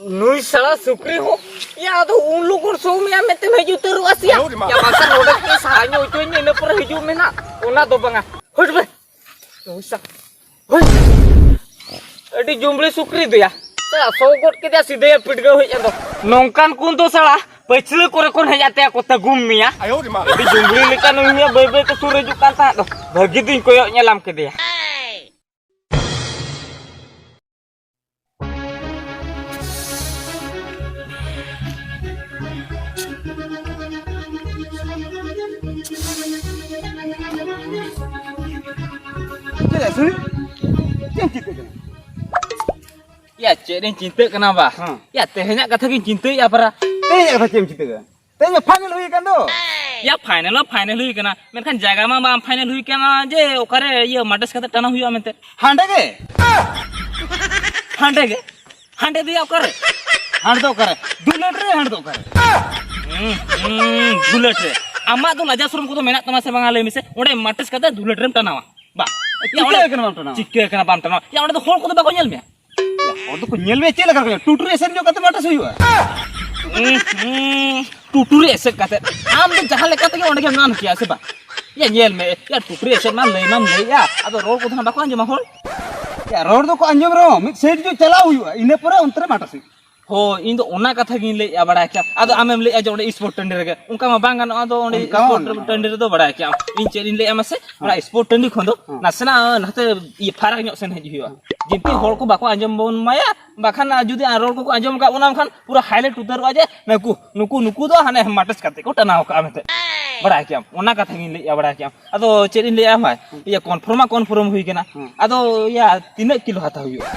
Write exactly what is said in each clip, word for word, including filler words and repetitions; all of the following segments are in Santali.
ᱱᱩᱭ ᱥᱟᱞᱟ ᱥᱩᱠᱨᱤ ᱦᱚᱸ, ᱭᱟ, ᱟᱫᱚ ᱩᱱ ᱞᱚᱜᱚᱱ ᱥᱚ ᱢᱮᱭᱟ ᱢᱮᱱᱛᱮᱢ ᱦᱤᱡᱩᱜ ᱩᱛᱟᱹᱨᱚᱜᱼᱟ ᱥᱮᱭᱟ? ᱟᱭᱳ ᱨᱮ ᱢᱟ᱾ ᱭᱟ, ᱵᱟᱝᱠᱷᱟᱱ ᱱᱚᱰᱮ ᱠᱷᱚᱱ ᱥᱟᱦᱟ ᱧᱚᱜ ᱦᱚᱪᱚᱧ ᱢᱮ, ᱤᱱᱟᱹ ᱯᱚᱨᱮ ᱦᱤᱡᱩᱜ ᱢᱮ ᱱᱟᱜ᱾ ᱚᱱᱟ ᱫᱚ ᱵᱟᱝᱟ᱾ ᱦᱩᱴ ᱵᱮ᱾ ᱱᱩᱭ ᱥᱟ-, ᱦᱩᱭ᱾ ᱟᱹᱰᱤ ᱡᱩᱢᱵᱽᱲᱤ ᱥᱩᱠᱨᱤ ᱫᱚᱭᱟ᱾ ᱥᱟᱞᱟ ᱥᱚ ᱜᱚᱫ ᱠᱮᱫᱮᱭᱟ, ᱥᱤᱫᱷᱟᱹᱭᱟ ᱯᱤᱰᱜᱟᱹᱣ ᱦᱮᱡ ᱮᱱ ᱫᱚ᱾ ᱱᱚᱝᱠᱟᱱ ᱠᱚ ᱫᱚ ᱥᱟᱞᱟ ᱯᱟᱹᱪᱷᱞᱟᱹ ᱠᱚᱨᱮ ᱠᱷᱚᱱ ᱦᱮᱡ ᱟᱛᱮ ᱠᱚ ᱛᱟᱹᱜᱩᱢ ᱢᱮᱭᱟ᱾ ᱟᱭᱳ ᱨᱮ ᱢᱟ᱾ ᱟᱹᱰᱤ ᱡᱩᱢᱵᱽᱲᱤ ᱞᱮᱠᱟ ᱱᱩᱭ ᱦᱚᱸ ᱵᱟᱹᱭ ᱵᱟᱹᱭ ᱛᱮ ᱥᱩᱨ ᱦᱤᱡᱩᱜ ᱠᱟᱱ ᱛᱟᱦᱮᱸᱫ ᱫᱚ᱾ ᱵᱷᱟᱹᱜᱤ ᱫᱩᱧ ᱠᱚᱭᱚᱜ ᱧᱮᱞᱟᱢ ᱠᱮᱫᱮᱭᱟ᱾ ᱪᱮᱫ ᱭᱟ, ᱥᱩᱨᱤ? ᱪᱮᱫ ᱮᱢ ᱪᱤᱠᱟᱹᱜ ᱠᱟᱱᱟ? ᱭᱟ, ᱪᱮᱫ ᱤᱧ ᱪᱤᱱᱛᱟᱹᱜ ᱠᱟᱱᱟ ᱵᱟ? ᱦᱮᱸ᱾ ᱭᱟ, ᱛᱮᱦᱮᱧᱟᱜ ᱠᱟᱛᱷᱟ ᱜᱤᱧ ᱪᱤᱱᱛᱟᱹᱭᱮᱫᱼᱟ ᱯᱟᱨᱟ᱾ ᱛᱮᱦᱮᱧᱟᱜ ᱠᱟᱛᱷᱟ ᱪᱮᱫ ᱮᱢ ᱪᱤᱱᱛᱟᱹᱜ ᱠᱟᱱᱟ? ᱛᱮᱦᱮᱧ ᱢᱟ final ᱦᱩᱭ ᱟᱠᱟᱱ ᱫᱚ᱾ ᱭᱟ, final ᱢᱟ final ᱦᱩᱭ ᱟᱠᱟᱱᱟ, ᱢᱮᱱᱠᱷᱟᱱ ᱡᱟᱭᱜᱟ ᱢᱟ ᱵᱟᱝ final ᱦᱩᱭ ᱟᱠᱟᱱᱟ ᱡᱮ ᱚᱠᱟᱨᱮ ᱤᱭᱟᱹ ᱢᱟᱴᱮᱥ ᱠᱟᱛᱮ ᱴᱟᱱᱟ ᱦᱩᱭᱩᱜᱼᱟ ᱢᱮᱱᱛᱮ᱾ ᱦᱟᱸᱰᱮ ᱜᱮ? ᱦᱟᱸᱰᱮ ᱜᱮ? ᱦᱟᱸᱰᱮ ᱫᱚᱭᱟ ᱚᱠᱟᱨᱮ? ᱦᱟᱸᱰᱮ ᱫᱚ ᱚᱠᱟᱨᱮ? ᱫᱩᱞᱟᱹᱴ ᱨᱮ, ᱦᱟᱸᱰᱮ ᱫᱚ ᱚᱠᱟᱨᱮ? ᱦᱩᱸ, ᱦᱩᱸ, ᱫᱩᱞᱟᱹᱴ ᱨᱮ᱾ ᱟᱢᱟᱜ ᱫᱚ ᱞᱟᱡᱟ ᱥᱚᱨᱚᱢ ᱠᱚᱫᱚ ᱢᱮᱱᱟᱜ ᱛᱟᱢᱟ ᱥᱮ ᱵᱟᱝᱟ ᱞᱟᱹᱭ ᱢᱮᱥᱮ? ᱚᱸᱰᱮ ᱢᱟᱴᱮᱥ ᱠᱟᱛᱮ ᱫᱩᱞᱟᱹᱴ ᱨᱮᱢ ᱴᱟᱱᱟᱣᱟ᱾ ᱵᱟ, ᱭᱟ, ᱪᱤᱠᱟᱹ ᱚᱸᱰᱮ ᱠᱟᱱᱟ ᱵᱟᱢ ᱴᱟᱱᱟᱣᱟ? ᱪᱤᱠᱟᱹ ᱠᱟᱱᱟ ᱵᱟᱢ ᱴᱟᱱᱟᱣᱟ? ᱭᱟ, ᱚᱸᱰᱮ ᱫᱚ ᱦᱚᱲ ᱠᱚᱫᱚ ᱵᱟᱠᱚ ᱧᱮᱞ ᱢᱮᱭᱟ᱾ ᱦᱚᱲ ᱫᱚᱠᱚ ᱧᱮᱞ ᱢᱮᱭᱟ, ᱪᱮᱫ ᱞᱮᱠᱟ ᱠᱚ ᱧᱮᱞ? ᱴᱩᱴᱩᱨᱤ ᱮᱥᱮᱫ ᱧᱚᱜ ᱠᱟᱛᱮ ᱢᱟᱴᱮᱥ ᱦᱩᱭᱩᱜᱼᱟ᱾ ᱩᱸ, ᱩᱸ, ᱴᱩᱴᱩᱨᱤ ᱮᱥᱮᱫ ᱠᱟᱛᱮ ᱟᱢ ᱫᱚ ᱡᱟᱦᱟᱸ ᱞᱮᱠᱟ ᱛᱮᱜᱮ ᱚᱸᱰᱮ ᱜᱮᱢ ᱜᱟᱱ ᱠᱮᱭᱟ ᱥᱮ ᱵᱟᱝ? ᱭᱟ, ᱧᱮᱞ ᱢᱮ, ᱭᱟ, ᱴᱩᱴᱩᱨᱤ ᱮᱥᱮᱫ ᱢᱟ ᱞᱟᱹᱭ ᱢᱟᱢ ᱞᱟᱹᱭᱮᱜᱼᱟ, ᱟᱫᱚ ᱨᱚᱲ ᱠᱚᱫᱚ ᱦᱟᱸᱜ ᱵᱟᱠᱚ ᱟᱸᱡᱚᱢᱟ ᱦᱚᱲ᱾ ᱭᱟ, ᱨᱚᱲ ᱫᱚᱠᱚ ᱟᱸᱡᱚᱢ ᱨᱮᱦᱚᱸ ᱢᱤᱫ ᱥᱟᱭᱤᱰ ᱧᱚᱜ ᱪᱟᱞᱟᱣ ᱦᱩᱭᱩᱜᱼᱟ, ᱤᱱᱟᱹ ᱯᱚᱨᱮ ᱚᱱᱛᱮ ᱨᱮ ᱢᱟᱴᱮᱥ ᱦᱩᱭᱩᱜᱼᱟ᱾ ᱦᱳᱭ, ᱤᱧ ᱫᱚ ᱚᱱᱟ ᱠᱟᱛᱷᱟ ᱜᱤᱧ ᱞᱟᱹᱭᱮᱜᱼᱟ, ᱵᱟᱲᱟᱭ ᱠᱮᱭᱟ᱾ ᱟᱫᱚ ᱟᱢᱮᱢ ᱞᱟᱹᱭᱮᱜᱼᱟ ᱡᱮ ᱚᱸᱰᱮ sport ᱴᱟᱺᱰᱤ ᱨᱮᱜᱮ, ᱚᱱᱠᱟ ᱢᱟ ᱵᱟᱝ ᱜᱟᱱᱚᱜᱼᱟ᱾ ᱟᱫᱚ ᱚᱸᱰᱮ ᱚᱱᱠᱟ ᱢᱟ sport ᱵᱟᱝ ᱜᱟᱱᱚᱜᱼᱟ᱾ ᱴᱟᱺᱰᱤ ᱨᱮᱫᱚ ᱵᱟᱲᱟᱭ ᱠᱮᱭᱟᱢ, ᱤᱧ ᱪᱮᱫ ᱤᱧ ᱞᱟᱹᱭᱮᱜᱼᱟ ᱢᱟᱥᱮ, ᱚᱱᱟ ᱦᱮᱸ᱾ Sport ᱴᱟᱺᱰᱤ ᱠᱷᱚᱱ ᱫᱚ ᱦᱮᱸ᱾ ᱱᱟᱥᱮᱱᱟᱜ ᱱᱟᱛᱮ ᱤᱭᱟᱹ ᱯᱷᱟᱨᱟᱠ ᱧᱚᱜ ᱥᱮᱱ ᱦᱮᱡ ᱦᱩᱭᱩᱜᱼᱟ, ᱡᱮᱢᱛᱤ ᱦᱚᱲ ᱠᱚ ᱵᱟᱠᱚ ᱟᱸᱡᱚᱢ ᱵᱚᱱ ᱢᱟᱭᱟ, ᱵᱟᱠᱷᱟᱱ ᱡᱩᱫᱤ ᱟᱨ ᱨᱚᱲ ᱠᱚᱠᱚ ᱟᱸᱡᱚᱢ ᱠᱟᱜ ᱵᱚᱱᱟ, ᱮᱱᱠᱷᱟᱱ ᱯᱩᱨᱟᱹ highlight ᱩᱛᱟᱹᱨᱚᱜᱼᱟ ᱡᱮ ᱱᱩᱠᱩ, ᱱᱩᱠᱩ, ᱱᱩᱠᱩ ᱫᱚ ᱦᱟᱱᱮ ᱢᱟᱴᱮᱥ ᱠᱟᱛᱮ ᱠᱚ ᱴᱟᱱᱟᱣ ᱠᱟᱜᱼᱟ ᱢᱮᱱᱛᱮ᱾ ᱵᱟᱲᱟᱭ ᱠᱮᱭᱟᱢ, ᱚᱱᱟ ᱠᱟᱛᱷᱟ ᱜᱤᱧ ᱞᱟᱹᱭᱮᱜᱼᱟ, ᱵᱟᱲᱟᱭ ᱠᱮᱭᱟᱢ᱾ ᱟᱫᱚ ᱪᱮᱫ ᱤᱧ ᱞᱟᱹᱭᱟ ᱢᱟ, ᱤᱭᱟᱹ confirm ᱢᱟ confirm ᱦᱩᱭ ᱠᱟᱱᱟ᱾ ᱦᱮᱸ᱾ ᱟᱫᱚ ᱭᱟ ᱛᱤᱱᱟᱹᱜ ᱠᱤᱞᱳ ᱦᱟᱛᱟᱣ ᱦᱩᱭᱩᱜᱼᱟ?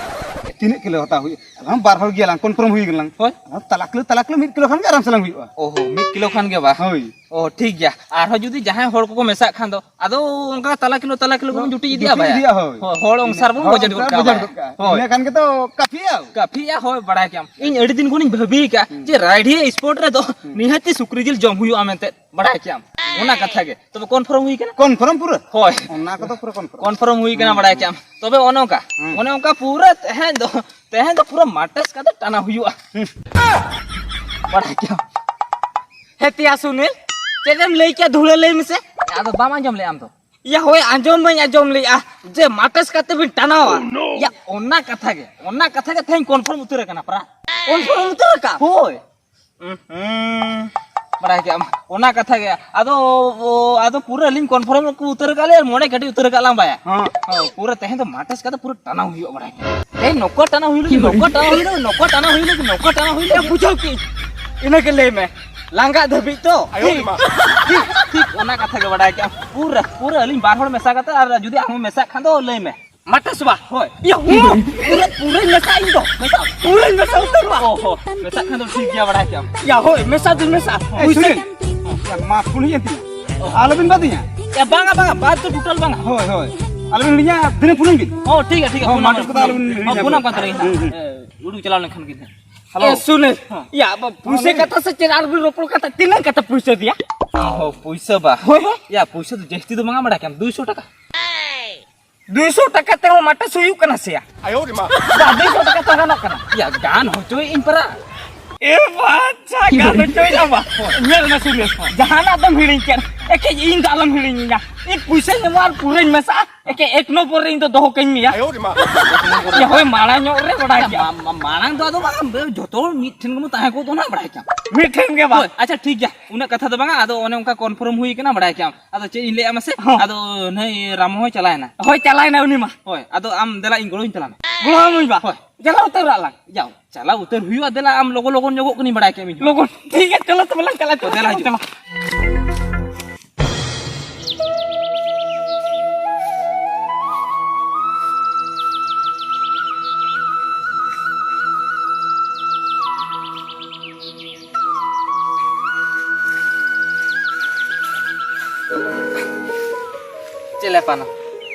ᱛᱤᱱᱟᱹᱜ ᱠᱤᱞᱳ ᱦᱟᱛᱟᱣ ᱦᱩᱭᱩᱜᱼᱟ? ᱟᱞᱟᱝ ᱵᱟᱨ ᱦᱚᱲ ᱜᱮᱭᱟᱞᱟᱝ, ᱠᱚᱱᱯᱷᱟᱨᱢ ᱦᱩᱭ ᱠᱟᱱᱟᱞᱟᱝ᱾ ᱦᱳᱭ᱾ ᱟᱫᱚ ᱛᱟᱞᱟ ᱠᱤᱞᱳ, ᱛᱟᱞᱟ ᱠᱤᱞᱳ, ᱢᱤᱫ ᱠᱤᱞᱳ ᱠᱷᱟᱱ ᱜᱮ ᱟᱨᱟᱢ ᱥᱮ ᱞᱟᱝ ᱦᱩᱭᱩᱜᱼᱟ᱾ ᱚᱦᱚ, ᱢᱤᱫ ᱠᱤᱞᱳ ᱠᱷᱟᱱ ᱜᱮ ᱵᱟ? ᱦᱳᱭ᱾ ᱚ, ᱴᱷᱤᱠ ᱜᱮᱭᱟ᱾ ᱟᱨᱦᱚᱸ ᱡᱩᱫᱤ ᱡᱟᱦᱟᱸᱭ ᱦᱚᱲ ᱠᱚᱠᱚ ᱢᱮᱥᱟᱜ ᱠᱷᱟᱱ ᱫᱚ, ᱟᱫᱚ ᱚᱱᱠᱟ ᱛᱟᱞᱟ ᱠᱤᱞᱳ, ᱛᱟᱞᱟ ᱠᱤᱞᱳ ᱵᱚᱱ ᱡᱩᱴᱤ ᱤᱫᱤᱭᱟ ᱡᱩᱴᱤ ᱵᱷᱟᱭᱟ᱾ ᱤᱫᱤᱭᱟ, ᱦᱳᱭ᱾ ᱦᱳᱭ, ᱦᱚᱲ ᱚᱱᱥᱟᱨ ᱵᱚᱱ ᱦᱚᱲ ᱵᱟᱡᱮᱴ ᱚᱱᱥᱟᱨ ᱜᱚᱫ ᱠᱟᱜᱼᱟ ᱵᱟᱡᱮᱴ ᱵᱷᱟᱭᱟ᱾ ᱜᱚᱫ ᱠᱟᱜᱼᱟ᱾ ᱦᱳᱭ᱾ ᱤᱱᱟᱹ ᱠᱷᱟᱱ ᱜᱮᱛᱚ ᱠᱟᱯᱷᱤᱜᱼᱟ᱾ ᱠᱟᱯᱷᱤᱜᱼᱟ, ᱦᱳᱭ, ᱵᱟᱲᱟᱭ ᱠᱮᱜᱼᱟᱢ᱾ ᱤᱧ ᱟᱹᱰᱤ ᱫᱤᱱ ᱠᱷᱚᱱᱤᱧ ᱵᱷᱟᱹᱵᱤ ᱟᱠᱟᱫᱼᱟ ᱦᱩᱸ᱾ ᱡᱮ ᱨᱟᱭᱰᱤᱦᱟᱹ ᱥᱯᱳᱨᱴ ᱨᱮᱫᱚ ᱦᱩᱸ᱾ ᱱᱤᱦᱟᱹᱛᱤ ᱥᱩᱠᱨᱤ ᱡᱤᱞ ᱡᱚᱢ ᱦᱩᱭᱩᱜᱼᱟ ᱢᱮᱱᱛᱮ ᱵᱟᱲᱟᱭ ᱠᱮᱜᱼᱟᱢ᱾ ᱚᱱᱟ ᱠᱟᱛᱷᱟ ᱜᱮ᱾ ᱛᱚᱵᱮ ᱠᱚᱱᱯᱷᱟᱨᱢ ᱦᱩᱭ ᱠᱟᱱᱟ? ᱠᱚᱱᱯᱷᱟᱨᱢ ᱯᱩᱨᱟᱹ? ᱦᱳᱭ᱾ ᱚᱱᱟ ᱠᱚᱫᱚ ᱯᱩᱨᱟᱹ ᱠᱚᱱᱯᱷᱟᱨᱢ᱾ ᱠᱚᱱᱯᱷᱟᱨᱢ ᱦᱩᱭ ᱠᱟᱱᱟ, ᱦᱩᱸ, ᱵᱟᱲᱟᱭ ᱦᱩᱸ᱾ ᱠᱮᱜᱼᱟᱢ᱾ ᱛᱚᱵᱮ ᱚᱱᱮ ᱚᱱᱠᱟ, ᱦᱩᱸ᱾ ᱚᱱᱮ ᱚᱱᱠᱟ ᱯᱩᱨᱟᱹ ᱛᱮᱦᱮᱧ ᱫᱚ, ᱛᱮᱦᱮᱧ ᱫᱚ ᱯᱩᱨᱟᱹ ᱢᱟᱴᱮᱥ ᱠᱟᱛᱮ ᱴᱟᱱᱟ ᱦᱩᱭᱩᱜᱼᱟ᱾ ᱦᱩᱸ᱾ ᱵᱟᱲᱟᱭ ᱠᱮᱜᱼᱟᱢ᱾ ᱦᱮ ᱛᱮᱭᱟ ᱥᱩᱱᱤᱞ, ᱪᱮᱫ ᱮᱢ ᱞᱟᱹᱭ ᱠᱮᱜᱼᱟ? ᱫᱷᱩᱲᱟᱹ ᱞᱟᱹᱭ ᱢᱮᱥᱮ᱾ ᱟᱫᱚ ᱵᱟᱢ ᱟᱸᱡᱚᱢ ᱞᱮᱜᱼᱟ ᱟᱢ ᱫᱚ? ᱭᱟ ᱦᱳᱭ, ᱟᱸᱡᱚᱢ ᱢᱟᱧ ᱟᱸᱡᱚᱢ ᱞᱮᱜᱼᱟ ᱡᱮ ᱢᱟᱴᱮᱥ ᱠᱟᱛᱮ ᱵᱤᱱ ᱴᱟᱱᱟᱣᱟ᱾ Oh, no! ᱭᱟ, ᱚᱱᱟ ᱠᱟᱛᱷᱟ ᱜᱮ, ᱚᱱᱟ ᱠᱟᱛᱷᱟ ᱜᱮ ᱛᱮᱦᱮᱧ ᱠᱚᱱᱯᱷᱟᱨᱢ ᱩᱛᱟᱹᱨ ᱟᱠᱟᱱᱟ ᱯᱨᱟ᱾ ᱠᱚᱱᱯᱷᱟᱨᱢ ᱩᱛᱟᱹᱨ ᱟᱠᱟᱱ? ᱦᱳᱭ᱾ ᱩᱸᱦᱩᱸ, ᱵᱟᱲᱟᱭ ᱠᱮᱜᱼᱟᱢ, ᱚᱱᱟ ᱠᱟᱛᱷᱟ ᱜᱮ᱾ ᱟᱫᱚ, ᱟᱫᱚ ᱯᱩᱨᱟᱹ ᱟᱹᱞᱤᱧ ᱠᱚᱱᱯᱷᱟᱨᱢ ᱠᱚ ᱩᱛᱟᱹᱨ ᱟᱠᱟᱫ ᱞᱮᱭᱟ, ᱢᱚᱬᱮ ᱠᱟᱹᱴᱤᱡ ᱩᱛᱟᱹᱨ ᱟᱠᱟᱫ ᱞᱟᱝ ᱵᱟᱭᱟ᱾ ᱦᱚᱸ᱾ ᱦᱳᱭ, ᱯᱩᱨᱟᱹ ᱛᱮᱦᱮᱧ ᱫᱚ ᱢᱟᱴᱮᱥ ᱠᱟᱛᱮ ᱯᱩᱨᱟᱹ ᱴᱟᱱᱟᱣ ᱦᱩᱭᱩᱜᱼᱟ, ᱵᱟᱲᱟᱭ ᱠᱮᱜᱼᱟᱢ᱾ ᱛᱮᱦᱮᱧ ᱱᱚᱠᱚ ᱴᱟᱱᱟᱣ ᱦᱩᱭ ᱞᱟᱹᱜᱤᱫ, ᱱᱚᱠᱚ ᱴᱟᱱᱟᱣ ᱦᱩᱭ ᱞᱟᱹᱜᱤᱫ, ᱱᱚᱠᱚ ᱴᱟᱱᱟᱣ ᱦᱩᱭ ᱞᱟᱹᱜᱤᱫ, ᱱᱚᱠᱚ ᱴᱟᱱᱟᱣ ᱦᱩᱭ ᱞᱟᱹᱜᱤᱫ᱾ ᱵᱩᱡᱷᱟᱹᱣ ᱠᱮᱜ ᱤᱱᱟᱹ ᱜᱮ ᱞᱟᱹᱭ ᱢᱮ, ᱞᱟᱸᱜᱟ ᱫᱷᱟᱹᱵᱤᱡ ᱛᱚ? ᱟᱭᱳ ᱨᱮ ᱢᱟ᱾ ᱴᱷᱤᱠ, ᱴᱷᱤᱠ, ᱚᱱᱟ ᱠᱟᱛᱷᱟ ᱜᱮ ᱵᱟᱲᱟᱭ ᱠᱮᱜᱼᱟᱢ᱾ ᱯᱩᱨᱟᱹ, ᱯᱩᱨᱟᱹ ᱟᱹᱞᱤᱧ ᱵᱟᱨ ᱦᱚᱲ ᱢᱮᱥᱟ ᱠᱟᱛᱮ, ᱟᱨ ᱡᱩᱫᱤ ᱟᱢ ᱦᱚᱸ ᱢᱮᱥᱟᱜ ᱠᱷᱟᱱ ᱫᱚ ᱞᱟᱹᱭ ᱢᱮ᱾ ᱢᱟᱴᱮᱥ ᱵᱟ? ᱦᱳᱭ᱾ ᱭᱟ, ᱦᱳ, ᱯᱩᱨᱟᱹ, ᱯᱩᱨᱟᱹᱧ ᱢᱮᱥᱟ ᱤᱧ ᱫᱚ᱾ ᱢᱮᱥᱟ᱾ ᱯᱩᱨᱟᱹᱧ ᱢᱮᱥᱟ ᱩᱛᱟᱹᱨ ᱵᱟ᱾ ᱚ ᱦᱚ, ᱢᱮᱥᱟᱜ ᱠᱷᱟᱱ ᱫᱚ ᱴᱷᱤᱠ ᱜᱮᱭᱟ, ᱵᱟᱲᱟᱭ ᱠᱮᱜᱼᱟᱢ᱾ ᱭᱟ, ᱦᱳᱭ, ᱢᱮᱥᱟ ᱫᱩᱧ ᱢᱮᱥᱟ᱾ ᱮ, ᱯᱩᱭᱥᱟᱹ ᱥᱩᱱᱤᱞ᱾ ᱭᱟ, ᱢᱟ ᱯᱷᱩᱱᱤᱧ ᱮᱱ ᱛᱤᱧᱟ᱾ ᱟᱞᱚᱵᱤᱱ ᱵᱟᱫᱤᱧᱟ᱾ ᱭᱟ, ᱵᱟᱝᱟ, ᱵᱟᱝᱟ, ᱵᱟᱫ ᱫᱚ ᱴᱳᱴᱟᱞ ᱵᱟᱝᱟ᱾ ᱦᱳᱭ, ᱦᱳᱭ᱾ ᱟᱞᱚᱵᱤᱱ ᱦᱤᱲᱤᱧᱟ, ᱫᱤᱱᱮ ᱯᱷᱩᱱᱤᱧ ᱵᱤᱱ᱾ ᱦᱚᱸ, ᱴᱷᱤᱠ ᱜᱮᱭᱟ, ᱴᱷᱤᱠ ᱜᱮᱭᱟ, ᱦᱚᱸ, ᱯᱷᱳᱱ ᱢᱟᱴᱮᱥ ᱟᱢ᱾ ᱠᱚᱫᱚ ᱟᱞᱚᱵᱤᱱ ᱦᱤᱲᱤᱧᱟ᱾ ᱦᱚᱸ, ᱯᱷᱳᱱ ᱟᱢ ᱠᱟᱱ ᱛᱟᱞᱤᱧ ᱦᱟᱸᱜ᱾ ᱦᱩᱸ, ᱦᱩᱸ᱾ ᱮ, ᱩᱰᱩᱠ ᱪᱟᱞᱟᱣ ᱞᱮᱱᱠᱷᱟᱱ ᱜᱮ ᱦᱟᱸᱜ᱾ ᱦᱮᱞᱳ᱾ ᱮ, ᱥᱩᱱᱤᱞ, ᱦᱮᱸ᱾ ᱭᱟ, ᱟᱵᱚ ᱯᱩᱭᱥᱟᱹ ᱦᱮᱸ, ᱞᱟᱹᱭ ᱢᱮ᱾ ᱠᱟᱛᱷᱟ ᱥᱮ ᱪᱮᱫ ᱟᱨ ᱵᱤᱱ ᱨᱚᱯᱚᱲ ᱠᱟᱛᱷᱟ, ᱛᱤᱱᱟᱹᱜ ᱠᱟᱛᱮ ᱯᱩᱭᱥᱟᱹ ᱫᱮᱭᱟ? ᱚ, ᱯᱩᱭᱥᱟᱹ ᱵᱟ? ᱦᱳᱭ, ᱦᱳᱭ᱾ ᱭᱟ, ᱯᱩᱭᱥᱟᱹ ᱫᱚ ᱡᱟᱹᱥᱛᱤ ᱫᱚ ᱵᱟᱝᱟ, ᱵᱟᱲᱟᱭ ᱠᱮᱜᱼᱟᱢ, ᱫᱩᱭᱥᱚ ᱴᱟᱠᱟ᱾ ᱫᱩᱭᱥᱚ ᱴᱟᱠᱟ ᱛᱮᱦᱚᱸ ᱢᱟᱴᱮᱥ ᱦᱩᱭᱩᱜ ᱠᱟᱱᱟ ᱥᱮᱭᱟ? ᱟᱭᱳ ᱨᱮ ᱢᱟ᱾ ᱵᱟ, ᱫᱩᱭᱥᱚ ᱴᱟᱠᱟ ᱛᱮ ᱜᱟᱱᱚᱜ ᱠᱟᱱᱟ? ᱭᱟ, ᱜᱟᱱ ᱦᱚᱪᱚᱭᱮᱫ ᱤᱧ ᱯᱟᱨᱟ᱾ ᱮ ᱵᱟᱪᱪᱟ, ᱜᱟᱱ ᱦᱚᱪᱚᱭᱮᱫ ᱟᱢ ᱵᱟ? ᱧᱮᱞ ᱢᱮ ᱥᱩᱱᱤᱞ, ᱡᱟᱦᱟᱱᱟᱜ ᱫᱚᱢ ᱦᱤᱲᱤᱧ ᱠᱮᱫ, ᱮᱠᱮᱡ ᱤᱧ ᱫᱚ ᱟᱞᱚᱢ ᱦᱤᱲᱤᱧᱤᱧᱟ᱾ ᱤᱧ ᱯᱩᱭᱥᱟᱹᱧ ᱮᱢᱚᱜᱼᱟ ᱟᱨ ᱯᱩᱨᱟᱹᱧ ᱢᱮᱥᱟᱜᱼᱟ᱾ ᱮᱠᱮ ᱮᱠ ᱱᱚᱢᱵᱚᱨ ᱨᱮ ᱤᱧ ᱫᱚ ᱫᱚᱦᱚ ᱠᱟᱹᱧ ᱢᱮᱭᱟ᱾ ᱟᱭᱳ ᱨᱮ ᱢᱟ᱾ ᱭᱟ, ᱦᱳᱭ, ᱢᱟᱲᱟᱝ ᱧᱚᱜ ᱨᱮ ᱵᱟᱲᱟᱭ ᱠᱮᱜᱼᱟᱢ᱾ ᱢᱟ-, ᱢᱟ-, ᱢᱟᱲᱟᱝ ᱫᱚ ᱟᱫᱚ ᱵᱟᱝ, ᱡᱚᱛᱚ ᱦᱚᱲ ᱢᱤᱫ ᱴᱷᱮᱱ ᱜᱮᱵᱚᱱ ᱛᱟᱦᱮᱸ ᱠᱚᱜ ᱫᱚ ᱱᱟᱜ, ᱵᱟᱲᱟᱭ ᱠᱮᱜᱼᱟᱢ᱾ ᱢᱤᱫ ᱴᱷᱮᱱ ᱜᱮ ᱵᱟ? ᱦᱳᱭ, ᱟᱪᱪᱷᱟ, ᱴᱷᱤᱠ ᱜᱮᱭᱟ, ᱩᱱᱟᱹᱜ ᱠᱟᱛᱷᱟ ᱫᱚ ᱵᱟᱝᱟ, ᱟᱫᱚ ᱚᱱᱮ ᱚᱱᱠᱟ ᱠᱚᱱᱯᱷᱟᱨᱢ ᱦᱩᱭ ᱠᱟᱱᱟ, ᱵᱟᱲᱟᱭ ᱠᱮᱜᱼᱟᱢ᱾ ᱟᱫᱚ ᱪᱮᱫ ᱤᱧ ᱞᱟᱹᱭᱟ ᱢᱟᱥᱮ? ᱦᱚᱸ᱾ ᱟᱫᱚ ᱱᱟᱹᱭ ᱨᱟᱢ ᱦᱚᱸᱭ ᱪᱟᱞᱟᱣᱮᱱᱟ᱾ ᱦᱳᱭ, ᱪᱟᱞᱟᱣᱮᱱᱟ ᱩᱱᱤ ᱢᱟ᱾ ᱦᱳᱭ, ᱟᱫᱚ ᱟᱢ ᱫᱮᱞᱟ ᱤᱧ ᱜᱚᱲᱚᱧ ᱛᱟᱞᱟᱝ ᱢᱮ᱾ ᱜᱚᱲᱚ ᱟᱹᱢᱟᱹᱧ ᱵᱟ᱾ ᱦᱳᱭ᱾ ᱪᱟᱞᱟᱣ ᱩᱛᱟᱹᱨᱚᱜ ᱟᱞᱟᱝ᱾ ᱡᱟᱣ, ᱪᱟᱞᱟᱣ ᱩᱛᱟᱹᱨ ᱦᱩᱭᱩᱜᱼᱟ, ᱫᱮᱞᱟ ᱟᱢ ᱞᱚᱜᱚᱱ ᱞᱚᱜᱚᱱ ᱧᱚᱜᱚᱜ ᱠᱟᱹᱱᱟᱹᱧ, ᱵᱟᱲᱟᱭ ᱠᱮᱜ ᱢᱤᱧ᱾ ᱞᱚᱜᱚᱱ, ᱴᱷᱤᱠ ᱜᱮᱭᱟ, ᱪᱚᱞᱚ ᱛᱚᱵᱮ ᱞᱟᱝ ᱪᱟᱞᱟᱜ᱾ ᱦᱳᱭ, ᱫᱮᱞᱟ ᱦᱤᱡᱩᱜ᱾ ᱪᱚᱞᱚ᱾ ᱪᱮᱫ ᱞᱮ ᱯᱟᱱᱚ?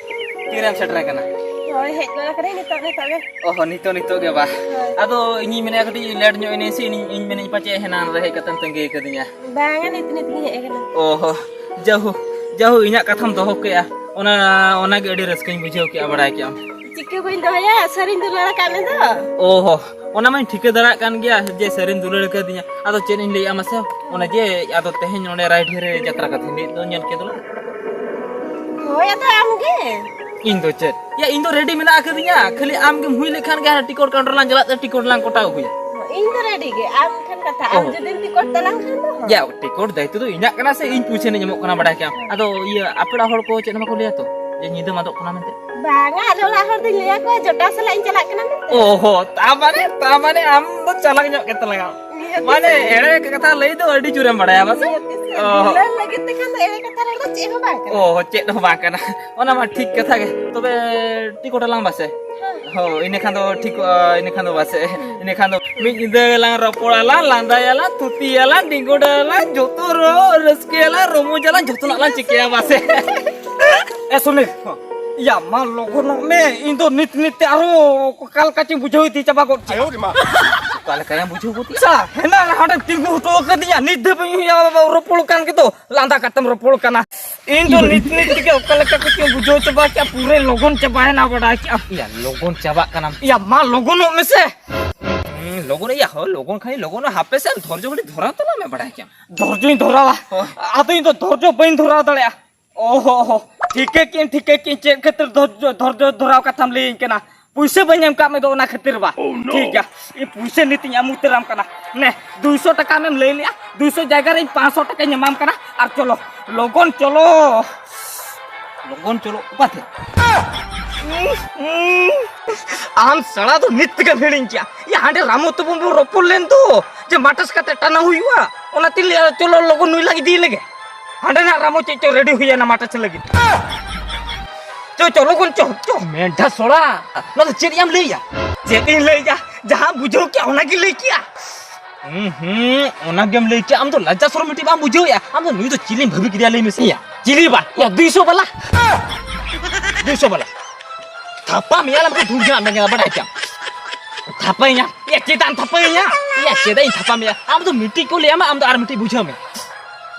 ᱛᱤᱨᱮᱢ ᱥᱮᱴᱮᱨ ᱟᱠᱟᱱᱟ? ᱦᱳᱭ, ᱦᱮᱡ ᱜᱚᱫ ᱟᱠᱟᱱᱟᱹᱧ ᱱᱤᱛᱚᱜ, ᱱᱤᱛᱚᱜ ᱜᱮ᱾ ᱚ ᱦᱚᱸ, ᱱᱤᱛᱚᱜ, ᱱᱤᱛᱚᱜ ᱜᱮ ᱵᱟ᱾ ᱦᱳᱭ᱾ ᱟᱫᱚ ᱤᱧᱤᱧ ᱢᱮᱱᱮᱫᱼᱟ, ᱠᱟᱹᱴᱤᱡ ᱞᱮᱴ ᱧᱚᱜ ᱮᱱᱟᱹᱧ ᱥᱮ, ᱤᱧ, ᱤᱧ ᱢᱮᱱᱮᱫ ᱯᱟᱪᱮ ᱦᱮᱱᱟᱱ ᱨᱮ ᱦᱮᱡ ᱠᱟᱛᱮᱢ ᱛᱟᱺᱜᱤ ᱠᱟᱹᱫᱤᱧᱟ᱾ ᱵᱟᱝᱟ, ᱱᱤᱛ, ᱱᱤᱛ ᱜᱤᱧ ᱦᱮᱡ ᱟᱠᱟᱱᱟ᱾ ᱚ ᱦᱚᱸ, ᱡᱟᱦᱳ, ᱡᱟᱦᱳ, ᱤᱧᱟᱹᱜ ᱠᱟᱛᱷᱟᱢ ᱫᱚᱦᱚ ᱠᱮᱜᱼᱟ, ᱚᱱᱟ, ᱚᱱᱟᱜᱮ ᱟᱹᱰᱤ ᱨᱟᱹᱥᱠᱟᱹᱧ ᱵᱩᱡᱷᱟᱹᱣ ᱠᱮᱜᱼᱟ, ᱵᱟᱲᱟᱭ ᱠᱮᱜᱼᱟᱢ᱾ ᱪᱤᱠᱟᱹ ᱵᱟᱹᱧ ᱫᱚᱦᱚᱭᱟ, ᱥᱟᱹᱨᱤᱧ ᱫᱩᱞᱟᱹᱲ ᱟᱠᱟᱫ ᱢᱮ ᱫᱚ᱾ ᱚ ᱦᱚᱸ, ᱚᱱᱟ ᱢᱟᱧ ᱴᱷᱤᱠᱟᱹ ᱫᱟᱲᱮᱭᱟᱜ ᱠᱟᱱ ᱜᱮᱭᱟ ᱡᱮ ᱥᱟᱹᱨᱤᱢ ᱫᱩᱞᱟᱹᱲ ᱟᱠᱟᱫᱤᱧᱟ᱾ ᱟᱫᱚ ᱪᱮᱫ ᱤᱧ ᱞᱟᱹᱭᱟ ᱢᱟᱥᱮ, ᱚᱱᱮ ᱡᱮ ᱟᱫᱚ ᱛᱮᱦᱮᱧ ᱱᱚᱰᱮ ᱨᱟᱭᱰᱤᱦᱟᱹ ᱨᱮ ᱡᱟᱛᱨᱟ ᱠᱟᱛᱷᱟᱧ ᱞᱟᱹᱭᱮᱫ ᱫᱚ, ᱧᱮᱞ ᱠᱮᱫ ᱫᱚᱞᱟᱝ᱾ ᱦᱳᱭ, ᱟᱫᱚ ᱟᱢ ᱜᱮ᱾ ᱤᱧ ᱫᱚ ᱪᱮᱫ? ᱭᱟ, ᱤᱧ ᱫᱚ ᱨᱮᱰᱤ ᱢᱮᱱᱟᱜ ᱟᱠᱟᱫᱤᱧᱟ, ᱠᱷᱟᱹᱞᱤ ᱟᱢ ᱜᱮᱢ ᱦᱩᱭ ᱞᱮᱠᱷᱟᱱ ᱜᱮ ᱦᱟᱱᱮ ᱴᱤᱠᱚᱴ ᱠᱟᱣᱩᱱᱴᱟᱨ ᱞᱟᱝ ᱪᱟᱞᱟᱜ ᱛᱮ ᱴᱤᱠᱚᱴ ᱞᱟᱝ ᱠᱚᱴᱟᱣ ᱟᱹᱜᱩᱭᱟ᱾ ᱤᱧ ᱫᱚ ᱨᱮᱰᱤ ᱜᱮ, ᱟᱢ ᱴᱷᱮᱱ ᱠᱟᱛᱷᱟ, ᱟᱢ ᱚ᱾ ᱡᱩᱫᱤᱢ ᱴᱤᱠᱚᱴ ᱛᱟᱞᱟᱝ ᱠᱷᱟᱱ ᱫᱚ᱾ ᱭᱟ, ᱴᱤᱠᱚᱴ ᱫᱟᱭᱤᱛᱛᱚ ᱫᱚ ᱤᱧᱟᱹᱜ ᱠᱟᱱᱟ ᱥᱮ, ᱤᱧ ᱯᱩᱭᱥᱟᱹ ᱱᱟᱧ ᱮᱢᱚᱜ ᱠᱟᱱᱟ, ᱵᱟᱰᱟᱭ ᱠᱮᱜᱼᱟᱢ᱾ ᱟᱫᱚ ᱤᱭᱟᱹ, ᱟᱯᱮ ᱚᱲᱟᱜ ᱦᱚᱲ ᱠᱚ ᱪᱮᱫ ᱦᱚᱸ ᱵᱟᱠᱚ ᱞᱟᱹᱭᱟ ᱛᱚ, ᱡᱮ ᱧᱤᱫᱟᱹᱢ ᱟᱫᱚᱜ ᱠᱟᱱᱟ ᱢᱮᱱᱛᱮ? ᱵᱟᱝᱟ, ᱟᱞᱮ ᱚᱲᱟᱜ ᱦᱚᱲ ᱫᱚᱧ ᱞᱟᱹᱭᱟ ᱠᱚᱣᱟ, ᱡᱚᱴᱟᱣ ᱥᱟᱞᱟᱜ ᱤᱧ ᱪᱟᱞᱟᱜ ᱠᱟᱱᱟ ᱢᱮᱱᱛᱮ᱾ ᱚ ᱦᱚ, ᱛᱟ ᱢᱟᱱᱮ, ᱛᱟ ᱢᱟᱱᱮ ᱟᱢ ᱫᱚ ᱪᱟᱞᱟᱠ ᱧᱚᱜ ᱜᱮ ᱛᱟᱞᱟᱝᱟ᱾ ᱱᱤᱦᱟᱹᱛ ᱢᱟᱱᱮ, ᱥᱮ᱾ ᱮᱲᱮ ᱠᱟᱛᱷᱟ ᱞᱟᱹᱭ ᱫᱚ ᱟᱹᱰᱤ ᱡᱳᱨᱮᱢ ᱵᱟᱲᱟᱭᱟ, ᱵᱟᱥᱮ? ᱱᱤᱦᱟᱹᱛ ᱥᱮ᱾ ᱚ ᱦᱚ᱾ ᱫᱩᱞᱟᱹᱲ ᱞᱟᱹᱜᱤᱫ ᱛᱮᱠᱷᱟᱱ ᱫᱚ ᱮᱲᱮ ᱠᱟᱛᱷᱟ ᱨᱚᱲ ᱫᱚ ᱪᱮᱫ ᱦᱚᱸ ᱵᱟᱝ ᱠᱟᱱᱟ᱾ ᱚ ᱦᱚ, ᱪᱮᱫ ᱦᱚᱸ ᱵᱟᱝ ᱠᱟᱱᱟ᱾ ᱚᱱᱟ ᱢᱟ ᱴᱷᱤᱠ ᱠᱟᱛᱷᱟ ᱜᱮ᱾ ᱛᱚᱵᱮ ᱴᱤᱠᱚᱴ ᱟᱞᱟᱝ ᱵᱟᱥᱮ? ᱦᱳᱭ, ᱤᱱᱟᱹ ᱠᱷᱟᱱ ᱫᱚ ᱴᱷᱤᱠᱚᱜᱼᱟ, ᱤᱱᱟᱹ ᱠᱷᱟᱱ ᱫᱚ ᱵᱟᱥᱮ᱾ ᱤᱱᱟᱹ ᱠᱷᱟᱱ ᱫᱚ ᱢᱤᱫ ᱧᱤᱫᱟᱹ ᱞᱟᱝ ᱨᱚᱯᱚᱲᱟᱞᱟᱝ, ᱞᱟᱸᱫᱟᱭᱟᱞᱟᱝ, ᱛᱷᱩᱛᱤᱭᱟᱞᱟᱝ, ᱰᱤᱸᱜᱩᱰᱟᱹᱞᱟᱝ, ᱡᱚᱛᱚ ᱨᱚ-, ᱨᱟᱹᱥᱠᱟᱹᱭᱟᱞᱟᱝ, ᱨᱚᱢᱚᱡᱟᱞᱟᱝ, ᱡᱚᱛᱚᱱᱟᱜ ᱞᱟᱝ ᱪᱤᱠᱟᱹᱭᱟ ᱵᱟᱥᱮ᱾ ᱮ ᱥᱩᱱᱤᱞ, ᱭᱟ ᱢᱟ ᱞᱚᱜᱚᱱᱚᱜ ᱢᱮ, ᱤᱧ ᱫᱚ ᱱᱤᱛ ᱱᱤᱛ ᱛᱮ ᱟᱨᱚ ᱚᱠᱟ ᱞᱮᱠᱟ ᱪᱚᱧ ᱵᱩᱡᱷᱟᱹᱣ ᱤᱫᱤ ᱪᱟᱵᱟ ᱜᱚᱫ ᱠᱮᱫ᱾ ᱚᱠᱟ ᱞᱮᱠᱟᱭᱟᱢ ᱵᱩᱡᱷᱟᱹᱣ ᱜᱚᱫ ᱠᱮᱫ? ᱥᱟ, ᱦᱮᱱᱟᱝ ᱦᱟᱸᱰᱮᱢ ᱛᱤᱸᱜᱩ ᱦᱚᱴᱚ ᱟᱠᱟᱫᱤᱧᱟ, ᱱᱤᱛ ᱫᱷᱟᱹᱵᱤᱡ ᱦᱚᱸ ᱨᱚᱯᱚᱲ ᱠᱟᱱ ᱜᱮᱫᱚ᱾ ᱞᱟᱸᱫᱟ ᱠᱟᱛᱮᱢ ᱨᱚᱯᱚᱲ ᱠᱟᱱᱟ᱾ ᱤᱧ ᱫᱚ ᱱᱤᱛ ᱱᱤᱛ ᱛᱮᱜᱮ ᱚᱠᱟ ᱞᱮᱠᱟ ᱠᱚᱪᱚᱧ ᱵᱩᱡᱷᱟᱹᱣ ᱪᱟᱵᱟ ᱠᱮᱜᱼᱟ, ᱯᱩᱨᱟᱹ ᱞᱚᱜᱚᱱ ᱪᱟᱵᱟᱭᱮᱱᱟ, ᱵᱟᱰᱟᱭ ᱠᱮᱜᱼᱟᱢ᱾ ᱭᱟ, ᱞᱚᱜᱚᱱ ᱪᱟᱵᱟᱜ ᱠᱟᱱᱟᱢ᱾ ᱭᱟ, ᱢᱟ ᱞᱚᱜᱚᱱᱚᱜ ᱢᱮᱥᱮ᱾ ᱦᱩᱸ, ᱞᱚᱜᱚᱱ, ᱭᱟ ᱦᱳ, ᱞᱚᱜᱚᱱ ᱠᱷᱟᱱᱤᱧ ᱞᱚᱜᱚᱱᱚᱜᱼᱟ, ᱦᱟᱯᱮ ᱥᱮ, ᱫᱷᱳᱨᱡᱚ ᱠᱟᱹᱴᱤᱡ ᱫᱷᱚᱨᱟᱣ ᱛᱟᱞᱟᱝ ᱢᱮ, ᱵᱟᱰᱟᱭ ᱠᱮᱜᱼᱟᱢ᱾ ᱫᱷᱳᱨᱡᱚᱧ ᱫᱷᱚᱨᱟᱣᱟ? ᱦᱳᱭ᱾ ᱟᱫᱚ ᱤᱧ ᱫᱚ ᱫᱷᱳᱨᱡᱚ ᱵᱟᱹᱧ ᱫᱷᱚᱨᱟᱣ ᱫᱟᱲᱮᱭᱟᱜᱼᱟ᱾ ᱚ ᱦᱚ ᱦᱚ, ᱴᱷᱤᱠᱟᱹ ᱠᱮᱜᱼᱟᱹᱧ, ᱴᱷᱤᱠᱟᱹ ᱠᱮᱜᱼᱟᱹᱧ, ᱪᱮᱫ ᱠᱷᱟᱹᱛᱤᱨ ᱫᱷᱳᱨᱡᱚ, ᱫᱷᱳᱨᱡᱚ ᱫᱷᱚᱨᱟᱣ ᱠᱟᱛᱷᱟᱢ ᱞᱟᱹᱭᱟᱹᱧ ᱠᱟᱱᱟ? ᱯᱩᱭᱥᱟᱹ ᱵᱟᱹᱧ ᱮᱢ ᱠᱟᱜ ᱢᱮ ᱫᱚ, ᱚᱱᱟ ᱠᱷᱟᱹᱛᱤᱨ ᱵᱟ᱾ Oh, no! ᱴᱷᱤᱠ ᱜᱮᱭᱟ, ᱤᱧ ᱯᱩᱭᱥᱟᱹ ᱱᱤᱛ ᱤᱧ ᱮᱢ ᱩᱛᱟᱹᱨᱟᱢ ᱠᱟᱱᱟ᱾ ᱱᱮ, ᱫᱩᱭᱥᱚ ᱴᱟᱠᱟ ᱟᱢᱮᱢ ᱞᱟᱹᱭ ᱞᱮᱜᱼᱟ, ᱫᱩᱭᱥᱚ ᱡᱟᱭᱜᱟ ᱨᱮ ᱤᱧ ᱯᱟᱸᱪᱥᱚ ᱴᱟᱠᱟᱧ ᱮᱢᱟᱢ ᱠᱟᱱᱟ᱾ ᱟᱨ ᱪᱚᱞᱚ, ᱞᱚᱜᱚᱱ ᱪᱚᱞᱚ, ᱞᱚᱜᱚᱱ ᱪᱚᱞᱚ᱾ ᱚᱠᱟᱛᱮ? ᱟᱢ ᱥᱟᱲᱟ ᱫᱚ ᱱᱤᱛ ᱛᱮᱜᱮᱢ ᱦᱤᱲᱤᱧ ᱠᱮᱜᱼᱟ᱾ ᱭᱟ, ᱦᱟᱸᱰᱮ ᱨᱟᱢᱩ ᱛᱟᱵᱚᱱ ᱵᱚᱱ ᱨᱚᱯᱚᱲ ᱞᱮᱱ ᱫᱚ, ᱡᱮ ᱢᱟᱴᱟᱥ ᱠᱟᱛᱮ ᱴᱟᱱᱟ ᱦᱩᱭᱩᱜᱼᱟ, ᱚᱱᱟᱛᱮᱧ ᱞᱟᱹᱭᱟ, ᱪᱚᱞᱚ ᱞᱚᱜᱚᱱ ᱱᱩᱭ ᱞᱟᱝ ᱤᱫᱤᱭ ᱞᱮᱜᱮ᱾ ᱦᱟᱸᱰᱮ ᱱᱟᱜ ᱨᱟᱢᱚ ᱪᱮᱫ ᱪᱚ ᱨᱮᱰᱤ ᱦᱩᱭᱮᱱᱟ ᱢᱟᱴᱟᱪ ᱞᱟᱹᱜᱤᱫ᱾ ᱪᱚ, ᱪᱚ, ᱞᱚᱜᱚᱱ ᱪᱚ, ᱪᱚ᱾ ᱢᱮᱱᱰᱷᱟ ᱥᱚᱲᱟ, ᱱᱚᱣᱟ ᱫᱚ ᱪᱮᱫ ᱭᱟᱢ ᱞᱟᱹᱭᱟ? ᱪᱮᱫ ᱤᱧ ᱞᱟᱹᱭᱟ? ᱡᱟᱦᱟᱸ ᱵᱩᱡᱷᱟᱹᱣ ᱠᱮᱜᱼᱟ, ᱚᱱᱟᱜᱮ ᱞᱟᱹᱭ ᱠᱮᱜᱼᱟ᱾ ᱦᱩᱸ, ᱦᱩᱸ, ᱚᱱᱟ ᱜᱮᱢ ᱞᱟᱹᱭ ᱠᱮᱜᱼᱟ᱾ ᱟᱢ ᱫᱚ ᱞᱟᱡᱟ ᱥᱚᱨᱚᱢ ᱢᱤᱫᱴᱤᱡ ᱵᱟᱢ ᱵᱩᱡᱷᱟᱹᱣᱮᱜᱼᱟ᱾ ᱟᱢ ᱫᱚ ᱱᱩᱭ ᱫᱚ ᱪᱤᱞᱤᱢ ᱵᱷᱟᱹᱵᱤ ᱠᱮᱫᱮᱭᱟ, ᱞᱟᱹᱭ ᱢᱮᱥᱮ? ᱭᱟ, ᱪᱤᱞᱤ ᱵᱟ? ᱭᱟ, ᱫᱩᱭᱥᱚ ᱵᱟᱞᱟ᱾ ᱫᱩᱭᱥᱚ ᱵᱟᱞᱟ᱾ ᱛᱷᱟᱯᱟ ᱢᱮᱭᱟ ᱞᱟᱢ ᱠᱷᱟᱱ ᱫᱷᱩᱲ ᱡᱟᱜ ᱢᱮ, ᱵᱟᱰᱟᱭ ᱠᱮᱫᱟᱢ᱾ ᱛᱷᱟᱯᱟᱭᱟ᱾ ᱭᱟ, ᱪᱮᱫᱟᱜ ᱮᱢ ᱛᱷᱟᱯᱟᱭᱟ? ᱭᱟ, ᱪᱮᱫᱟᱜ ᱤᱧ ᱛᱷᱟᱯᱟ ᱢᱮᱭᱟ? ᱟᱢ ᱫᱚ ᱢᱤᱫᱴᱤᱡ ᱠᱚ ᱞᱟᱹᱭ ᱟᱢᱟ, ᱟᱢ ᱫᱚ ᱟᱨ ᱢᱤᱫᱴᱤᱡ ᱵᱩᱡᱷᱟᱹᱣ ᱢᱮ᱾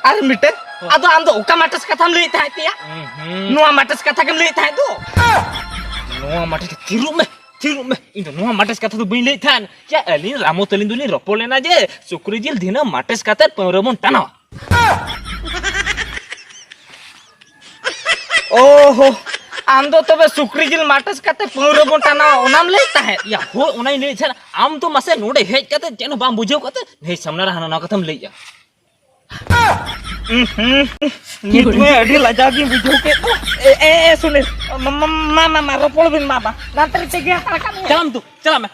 ᱟᱨ ᱢᱤᱫᱴᱮᱱ? ᱟᱫᱚ ᱟᱢ ᱫᱚ ᱚᱠᱟ ᱢᱟᱴᱮᱥ ᱠᱟᱛᱷᱟᱢ ᱞᱟᱹᱭᱮᱫ ᱛᱟᱦᱮᱸᱫ ᱛᱮᱭᱟ? ᱦᱩᱸ, ᱦᱩᱸ᱾ ᱱᱚᱣᱟ ᱢᱟᱴᱮᱥ ᱠᱟᱛᱷᱟ ᱜᱮᱢ ᱞᱟᱹᱭᱮᱫ ᱛᱟᱦᱮᱸᱫ ᱫᱚ᱾ ᱱᱚᱣᱟ ᱢᱟᱴᱮᱥ ᱛᱷᱤᱨᱚᱜ ᱢᱮ, ᱛᱷᱤᱨᱚᱜ ᱢᱮ᱾ ᱤᱧ ᱫᱚ ᱱᱚᱣᱟ ᱢᱟᱴᱮᱥ ᱠᱟᱛᱷᱟ ᱫᱚ ᱵᱟᱹᱧ ᱞᱟᱹᱭᱮᱫ ᱛᱟᱦᱮᱸᱫ᱾ ᱭᱟ, ᱟᱹᱞᱤᱧ ᱨᱟᱢᱚ ᱛᱟᱹᱞᱤᱧ ᱫᱚᱞᱤᱧ ᱨᱚᱯᱚᱲ ᱞᱮᱱᱟ ᱡᱮ ᱥᱩᱠᱨᱤ ᱡᱤᱞ ᱫᱷᱤᱱᱟᱹᱝ ᱢᱟᱴᱮᱥ ᱠᱟᱛᱮ ᱯᱟᱹᱣᱨᱟᱹ ᱵᱚᱱ ᱴᱟᱱᱟᱣᱟ᱾ ᱚᱦᱚ, ᱟᱢ ᱫᱚ ᱛᱚᱵᱮ ᱥᱩᱠᱨᱤ ᱡᱤᱞ ᱢᱟᱴᱮᱥ ᱠᱟᱛᱮ ᱯᱟᱹᱣᱨᱟᱹ ᱵᱚᱱ ᱴᱟᱱᱟᱣᱟ, ᱚᱱᱟᱢ ᱞᱟᱹᱭ ᱛᱟᱦᱮᱸᱫ? ᱭᱟ, ᱦᱳᱭ, ᱚᱱᱟᱧ ᱞᱟᱹᱭᱮᱫ ᱛᱟᱦᱮᱸᱫ᱾ ᱟᱢ ᱫᱚ ᱢᱟᱥᱮ ᱱᱚᱰᱮ ᱦᱮᱡ ᱠᱟᱛᱮ ᱪᱮᱫ ᱦᱚᱸ ᱵᱟᱢ ᱵᱩᱡᱷᱟᱹᱣ ᱠᱟᱛᱮ ᱱᱤᱭᱟᱹ ᱥᱟᱢᱱᱟ ᱨᱮ ᱦᱟᱱᱟ ᱱᱚᱣᱟ ᱠᱟᱛᱷᱟᱢ ᱞᱟᱹᱭᱮᱜᱼᱟ᱾ ᱩᱸᱦᱩᱸ, ᱱᱤᱛ ᱢᱟ ᱟᱹᱰᱤ ᱞᱟᱡᱟᱣ ᱜᱤᱧ ᱵᱩᱡᱷᱟᱹᱣ ᱠᱮᱫ ᱫᱚ᱾ ᱮ, ᱮ, ᱮ, ᱥᱩᱱᱤᱞ, ᱢᱟ, ᱢᱟ, ᱢᱟ, ᱢᱟ, ᱢᱟ, ᱨᱚᱯᱚᱲ ᱵᱤᱱ, ᱢᱟ, ᱢᱟ᱾ ᱱᱟᱱᱛᱮ ᱨᱮ ᱪᱮᱫ ᱜᱮ ᱦᱟᱛᱟᱲ ᱠᱟᱜ ᱢᱮᱭᱟ? ᱪᱟᱞᱟᱢ ᱛᱚ, ᱪᱟᱞᱟᱜ ᱢᱮ᱾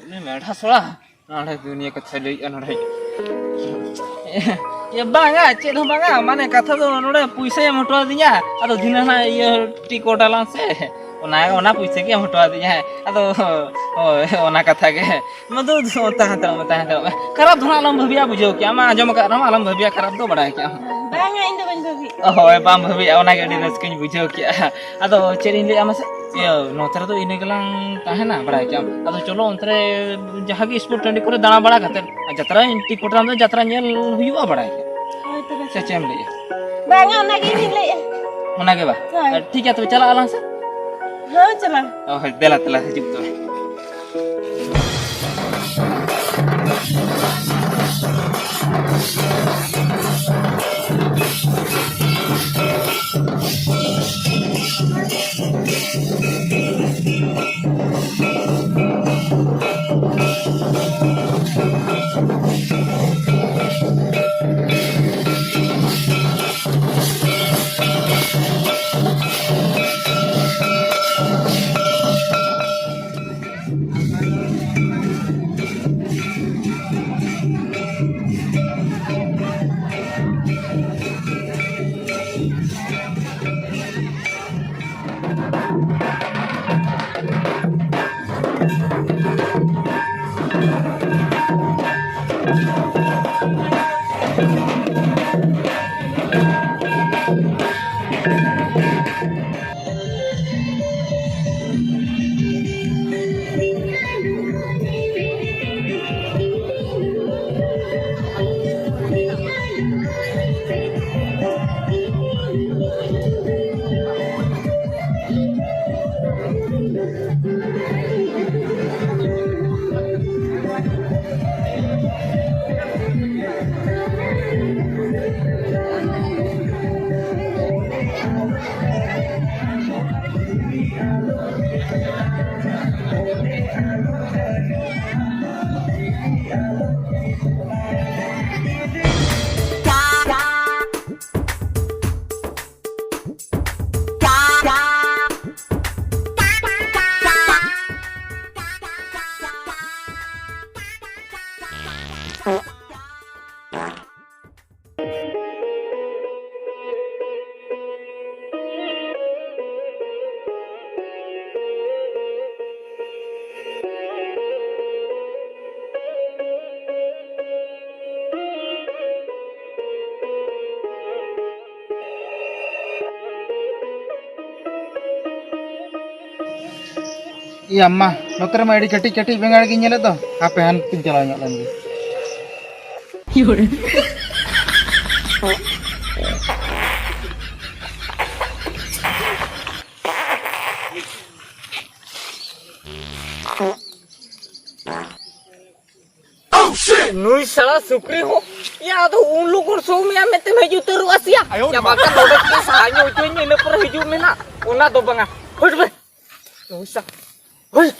ᱩᱱᱤ ᱢᱮᱰᱷᱟ ᱥᱚᱲᱟ᱾ ᱱᱚᱰᱮ ᱫᱩᱱᱤᱭᱟᱹ ᱠᱟᱛᱷᱟᱭ ᱞᱟᱹᱭᱮᱜᱼᱟ ᱱᱚᱰᱮ᱾ ᱮ, ᱵᱟᱝᱟ, ᱪᱮᱫ ᱦᱚᱸ ᱵᱟᱝᱟ, ᱢᱟᱱᱮ ᱠᱟᱛᱷᱟ ᱫᱚ ᱱᱚᱰᱮ ᱯᱩᱭᱥᱟᱹᱭ ᱮᱢ ᱦᱚᱴᱚ ᱟᱹᱫᱤᱧᱟ, ᱟᱫᱚ ᱫᱷᱤᱱᱟᱹᱝ ᱦᱟᱸᱜ ᱤᱭᱟᱹ ᱴᱤ ᱠᱚ ᱚᱰᱟᱨ ᱞᱟᱝ ᱥᱮ, ᱚᱱᱟ, ᱚᱱᱟ ᱯᱩᱭᱥᱟᱹ ᱜᱮ ᱮᱢ ᱦᱚᱴᱚ ᱟᱹᱫᱤᱧᱟᱭ᱾ ᱟᱫᱚ ᱦᱳᱭ, ᱚᱱᱟ ᱠᱟᱛᱷᱟ ᱜᱮ᱾ ᱢᱟ ᱫᱩ, ᱫᱩ, ᱛᱟᱦᱮᱸ ᱦᱟᱛᱟᱲᱚᱜ ᱢᱮ, ᱛᱟᱦᱮᱸ ᱦᱟᱛᱟᱲᱚᱜ ᱢᱮ᱾ ᱠᱷᱟᱨᱟᱯ ᱫᱚ ᱦᱟᱸᱜ ᱟᱞᱚᱢ ᱵᱷᱟᱹᱵᱤᱭᱟ, ᱵᱩᱡᱷᱟᱹᱣ ᱠᱮᱜᱼᱟᱢ, ᱟᱸᱡᱚᱢ ᱟᱠᱟᱫ ᱨᱮᱦᱚᱸ ᱟᱞᱚᱢ ᱵᱷᱟᱹᱵᱤᱭᱟ, ᱠᱷᱟᱨᱟᱯ ᱫᱚ ᱵᱟᱲᱟᱭ ᱠᱮᱜᱼᱟᱢ᱾ ᱵᱟᱝᱟ, ᱤᱧ ᱫᱚ ᱵᱟᱹᱧ ᱵᱷᱟᱹᱵᱤᱭᱮᱫᱼᱟ᱾ ᱦᱳᱭ, ᱵᱟᱢ ᱵᱷᱟᱹᱵᱤᱭᱮᱫᱼᱟ, ᱚᱱᱟᱜᱮ ᱟᱹᱰᱤ ᱨᱟᱹᱥᱠᱟᱹᱧ ᱵᱩᱡᱷᱟᱹᱣ ᱠᱮᱜᱼᱟ᱾ ᱟᱫᱚ ᱪᱮᱫ ᱤᱧ ᱞᱟᱹᱭᱟ ᱢᱟᱥᱮ, ᱤᱭᱟᱹ, ᱱᱚᱛᱮ ᱨᱮᱫᱚ ᱤᱱᱟᱹ ᱜᱮᱞᱟᱝ ᱛᱟᱦᱮᱱᱟ, ᱵᱟᱲᱟᱭ ᱠᱮᱜᱼᱟᱢ᱾ ᱟᱫᱚ ᱪᱚᱞᱚ, ᱚᱱᱛᱮ ᱨᱮ ᱡᱟᱦᱟᱸ ᱜᱮ ᱥᱯᱳᱨᱴ ᱴᱟᱺᱰᱤ ᱠᱚᱨᱮ ᱫᱟᱬᱟ ᱵᱟᱲᱟ ᱠᱟᱛᱮ, ᱟᱨ ᱡᱟᱛᱨᱟ ᱴᱤᱠᱤᱴ ᱨᱮ ᱡᱟᱛᱨᱟ ᱧᱮᱞ ᱦᱩᱭᱩᱜᱼᱟ, ᱵᱟᱲᱟᱭ ᱠᱮᱜᱼᱟᱢ᱾ ᱦᱳᱭ, ᱛᱚᱵᱮ᱾ ᱥᱮ ᱪᱮᱫ ᱮᱢ ᱞᱟᱹᱭᱮᱜᱼᱟ? ᱵᱟᱝᱟ, ᱚᱱᱟ ᱜᱮ ᱤᱧ ᱞᱟᱹᱭᱮᱜᱼᱟ᱾ ᱚᱱᱟ ᱜᱮ ᱵᱟ? ᱦᱳᱭ᱾ ᱟᱨ ᱴᱷᱤᱠ ᱜᱮᱭᱟ, ᱛᱚᱵᱮ ᱪᱟᱞᱟᱜ ᱟᱞᱟᱝ ᱥᱮ? ᱦᱳᱭ, ᱪᱟᱞᱟᱜ᱾ ᱚ, ᱦᱳᱭ, ᱫᱮᱞᱟ, ᱫᱮᱞᱟ, ᱦᱤᱡᱩᱜ ᱛᱚᱵᱮ᱾ ᱤᱭᱟᱢ ᱢᱟ, ᱱᱚᱛᱮ ᱨᱮᱢᱟ ᱟᱹᱰᱤ ᱠᱟᱹᱴᱤᱡ ᱠᱟᱹᱴᱤᱡ ᱵᱮᱸᱜᱟᱲ ᱜᱤᱧ ᱧᱮᱞᱮᱫ ᱫᱚ᱾ ᱦᱟᱯᱮ ᱦᱟᱱᱛᱮᱧ ᱪᱟᱞᱟᱣ ᱧᱚᱜ ᱞᱮᱱ ᱜᱮ᱾ ᱱᱩᱭ ᱥᱟᱲᱟ ᱥᱩᱠᱨᱤ ᱦᱚᱸ, ᱭᱟ, ᱟᱫᱚ ᱩᱱ ᱞᱚᱜᱚᱱ ᱥᱚ ᱢᱮᱭᱟ ᱢᱮᱱᱛᱮᱢ ᱦᱤᱡᱩᱜ ᱩᱛᱟᱹᱨᱚᱜᱼᱟ ᱥᱮᱭᱟ? ᱟᱭᱳ ᱭᱟ, ᱢᱟ᱾ ᱵᱟᱠᱷᱟᱱ ᱱᱚᱰᱮ ᱠᱷᱚᱱ ᱥᱟᱦᱟ ᱧᱚᱜ ᱦᱚᱪᱚᱧ ᱢᱮ, ᱤᱱᱟᱹ ᱯᱚᱨᱮ ᱦᱤᱡᱩᱜ ᱢᱮ ᱱᱟᱜ᱾ ᱚᱱᱟ ᱫᱚ ᱵᱟᱝᱟ᱾ ᱦᱟᱹᱴ ᱵᱮ᱾ ᱱᱩᱭ ᱥᱟ-, ᱦᱟᱹᱴ᱾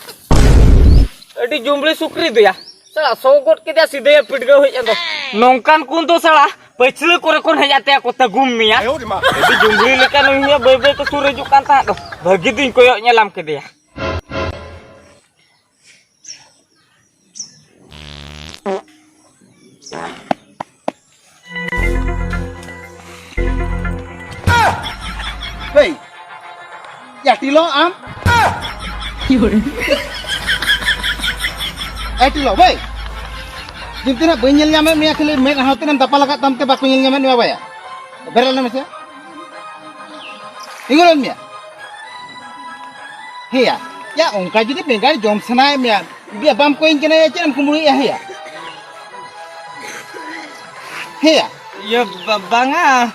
ᱟᱹᱰᱤ ᱡᱩᱢᱵᱽᱲᱤ ᱥᱩᱠᱨᱤ ᱫᱚᱭᱟ᱾ ᱥᱟᱲᱟ ᱥᱚ ᱜᱚᱫ ᱠᱮᱫᱮᱭᱟ, ᱥᱤᱫᱷᱟᱹᱭᱟ ᱯᱤᱰᱜᱟᱹᱣ ᱦᱮᱡ ᱮᱱ ᱫᱚ᱾ ᱱᱚᱝᱠᱟᱱ ᱠᱩᱱ ᱫᱚ ᱥᱟᱲᱟ ᱯᱟᱹᱪᱷᱞᱟᱹ ᱠᱚᱨᱮ ᱠᱷᱚᱱ ᱦᱮᱡ ᱟᱛᱮ ᱠᱚ ᱛᱟᱹᱜᱩᱢ ᱢᱮᱭᱟ᱾ ᱟᱭᱳ ᱨᱮ ᱢᱟ᱾ ᱟᱹᱰᱤ ᱡᱩᱢᱵᱽᱲᱤ ᱞᱮᱠᱟ ᱱᱩᱭ ᱦᱚᱸ ᱵᱟᱹᱭ ᱵᱟᱹᱭ ᱛᱮ ᱥᱩᱨ ᱦᱤᱡᱩᱜ ᱠᱟᱱ ᱛᱟᱦᱮᱸᱫ ᱫᱚ᱾ ᱵᱷᱟᱹᱜᱤ ᱫᱩᱧ ᱠᱚᱭᱚᱜ ᱧᱮᱞᱟᱢ ᱠᱮᱫᱮᱭᱟ᱾ ᱦᱮᱭ, ᱭᱟ ᱴᱤᱞᱚ ᱟᱢ᱾ ᱮ ᱴᱤᱞᱚ ᱵᱷᱟᱹᱭ, ᱡᱤᱱᱛᱤ ᱱᱟᱜ ᱵᱟᱹᱧ ᱧᱮᱞ ᱧᱟᱢᱮᱫ ᱢᱮᱭᱟ, ᱠᱷᱟᱹᱞᱤ ᱢᱮᱫ ᱦᱟᱣ ᱛᱤᱱᱟᱹᱜ ᱮᱢ ᱫᱟᱯᱟ ᱞᱟᱜᱟᱜ ᱛᱟᱢ ᱛᱮ ᱵᱟᱠᱚ ᱧᱮᱞ ᱧᱟᱢᱮᱫ ᱢᱮᱭᱟ ᱵᱟᱭᱟ᱾ ᱵᱮᱨᱮᱞ ᱢᱮᱥᱮ᱾ ᱛᱤᱸᱜᱩ ᱞᱮᱱ ᱢᱮᱭᱟ᱾ ᱦᱮᱭᱟ, ᱭᱟ, ᱚᱱᱠᱟ ᱡᱩᱫᱤ ᱵᱮᱸᱜᱟᱲ ᱡᱚᱢ ᱥᱟᱱᱟᱭᱮᱫ ᱢᱮᱭᱟ, ᱡᱩᱫᱤ ᱵᱟᱢ ᱠᱚᱭᱤᱧ ᱠᱟᱱᱟ, ᱭᱟ, ᱪᱮᱫ ᱮᱢ ᱠᱩᱢᱵᱽᱲᱩᱭᱮᱫᱼᱟ, ᱦᱮᱭᱟ? ᱦᱮᱭᱟ᱾ ᱤᱭᱟᱹ, ᱵᱟ-, ᱵᱟᱝᱟ,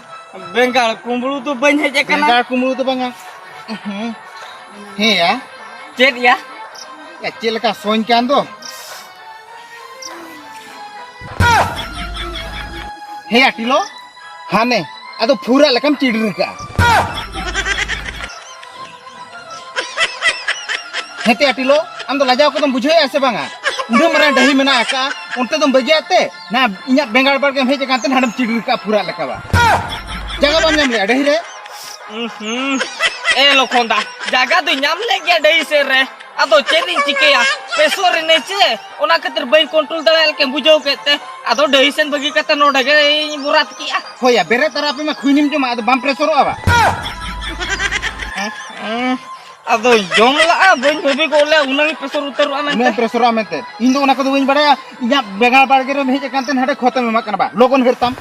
ᱵᱮᱸᱜᱟᱲ ᱠᱩᱢᱵᱽᱲᱩ ᱫᱚ ᱵᱟᱹᱧ ᱦᱮᱡ ᱟᱠᱟᱱᱟ᱾ ᱵᱮᱸᱜᱟᱲ ᱠᱩᱢᱵᱽᱲᱩ ᱫᱚ ᱵᱟᱝᱟ᱾ ᱩᱦᱩᱸ᱾ ᱦᱮᱭᱟ᱾ ᱪᱮᱫ ᱭᱟ? ᱭᱟ, ᱪᱮᱫ ᱞᱮᱠᱟ ᱥᱚᱧ ᱠᱟᱱ ᱫᱚ᱾ ᱦᱮᱭᱟ, ᱴᱤᱞᱚ᱾ ᱦᱟᱱᱮ, ᱟᱫᱚ ᱯᱷᱩᱨᱟᱜ ᱞᱮᱠᱟᱢ ᱪᱤᱰᱤᱨ ᱠᱟᱜᱼᱟ᱾ ᱦᱮᱸᱛᱮ ᱟᱹᱴᱤᱞᱚ, ᱟᱢ ᱫᱚ ᱞᱟᱡᱟᱣ ᱠᱚᱫᱚᱢ ᱵᱩᱡᱷᱟᱹᱣᱮᱫᱼᱟ ᱥᱮ ᱵᱟᱝᱟ? ᱩᱱᱟᱹᱜ ᱢᱟᱨᱟᱝ ᱰᱟᱹᱦᱤ ᱢᱮᱱᱟᱜ ᱟᱠᱟᱫᱼᱟ, ᱚᱱᱛᱮ ᱫᱚᱢ ᱵᱟᱹᱜᱤᱭᱟᱜ ᱛᱮ, ᱱᱟ ᱤᱧᱟᱹᱜ ᱵᱮᱸᱜᱟᱲ ᱵᱟᱲᱜᱮᱢ ᱦᱮᱡ ᱟᱠᱟᱱ ᱛᱮ ᱱᱟᱰᱮᱢ ᱪᱤᱰᱤᱨ ᱠᱟᱜᱼᱟ ᱯᱷᱩᱨᱟᱜ ᱞᱮᱠᱟ ᱵᱟ᱾ ᱡᱟᱭᱜᱟ ᱵᱟᱢ ᱧᱟᱢ ᱞᱮᱜᱼᱟ ᱰᱟᱹᱦᱤ ᱨᱮ? ᱩᱸᱦᱩᱸ᱾ ᱮ ᱞᱚᱠᱷᱚᱱ ᱫᱟ, ᱡᱟᱭᱜᱟ ᱫᱚᱧ ᱧᱟᱢ ᱞᱮᱫ ᱜᱮᱭᱟ ᱰᱟᱹᱦᱤ ᱥᱮᱫ ᱨᱮ, ᱟᱫᱚ ᱪᱮᱫ ᱤᱧ ᱪᱤᱠᱟᱹᱭᱟ, ᱯᱮᱥᱚᱨ ᱮᱱᱟᱹᱧ ᱪᱮ, ᱚᱱᱟ ᱠᱷᱟᱹᱛᱤᱨ ᱵᱟᱹᱧ ᱠᱚᱱᱴᱨᱳᱞ ᱫᱟᱲᱮᱭᱟᱜ ᱞᱮᱠᱟᱧ ᱵᱩᱡᱷᱟᱹᱣ ᱠᱮᱫ ᱛᱮ, ᱟᱫᱚ ᱰᱟᱹᱦᱤ ᱥᱮᱱ ᱵᱟᱹᱜᱤ ᱠᱟᱛᱮ ᱱᱚᱰᱮ ᱜᱮᱧ ᱵᱚᱨᱟᱛ ᱠᱮᱜᱼᱟ᱾ ᱦᱳᱭᱟ, ᱵᱮᱨᱮᱫ ᱛᱟᱨᱟ ᱟᱯᱮ ᱢᱟ ᱠᱷᱩᱭᱱᱤᱢ ᱡᱚᱢᱟ, ᱟᱫᱚ ᱵᱟᱢ ᱯᱨᱮᱥᱚᱨᱚᱜᱼᱟ ᱵᱟ? ᱟᱫᱚ ᱡᱚᱢ ᱞᱟᱜᱼᱟ, ᱵᱟᱹᱧ ᱵᱷᱟᱹᱵᱤ ᱜᱚᱫ ᱞᱮᱜᱼᱟ ᱩᱱᱟᱹᱝ ᱯᱨᱮᱥᱚᱨ ᱩᱛᱟᱹᱨᱚᱜᱼᱟ ᱢᱮᱱᱛᱮ᱾ ᱩᱱᱟᱹᱝ ᱯᱨᱮᱥᱚᱨᱚᱜᱼᱟ ᱢᱮᱱᱛᱮ? ᱤᱧ ᱫᱚ ᱚᱱᱟ ᱠᱚᱫᱚ ᱵᱟᱹᱧ ᱵᱟᱲᱟᱭᱟ᱾ ᱤᱧᱟᱹᱜ ᱵᱮᱸᱜᱟᱲ ᱵᱟᱲᱜᱮ ᱨᱮᱢ ᱦᱮᱡ ᱟᱠᱟᱱ ᱛᱮ ᱦᱟᱸᱰᱮ ᱠᱷᱚᱛᱮᱢ ᱮᱢᱟᱜ ᱠᱟᱱᱟ ᱵᱟ? ᱞᱚᱜᱚᱱ ᱦᱟᱹᱨ ᱛᱟᱢ᱾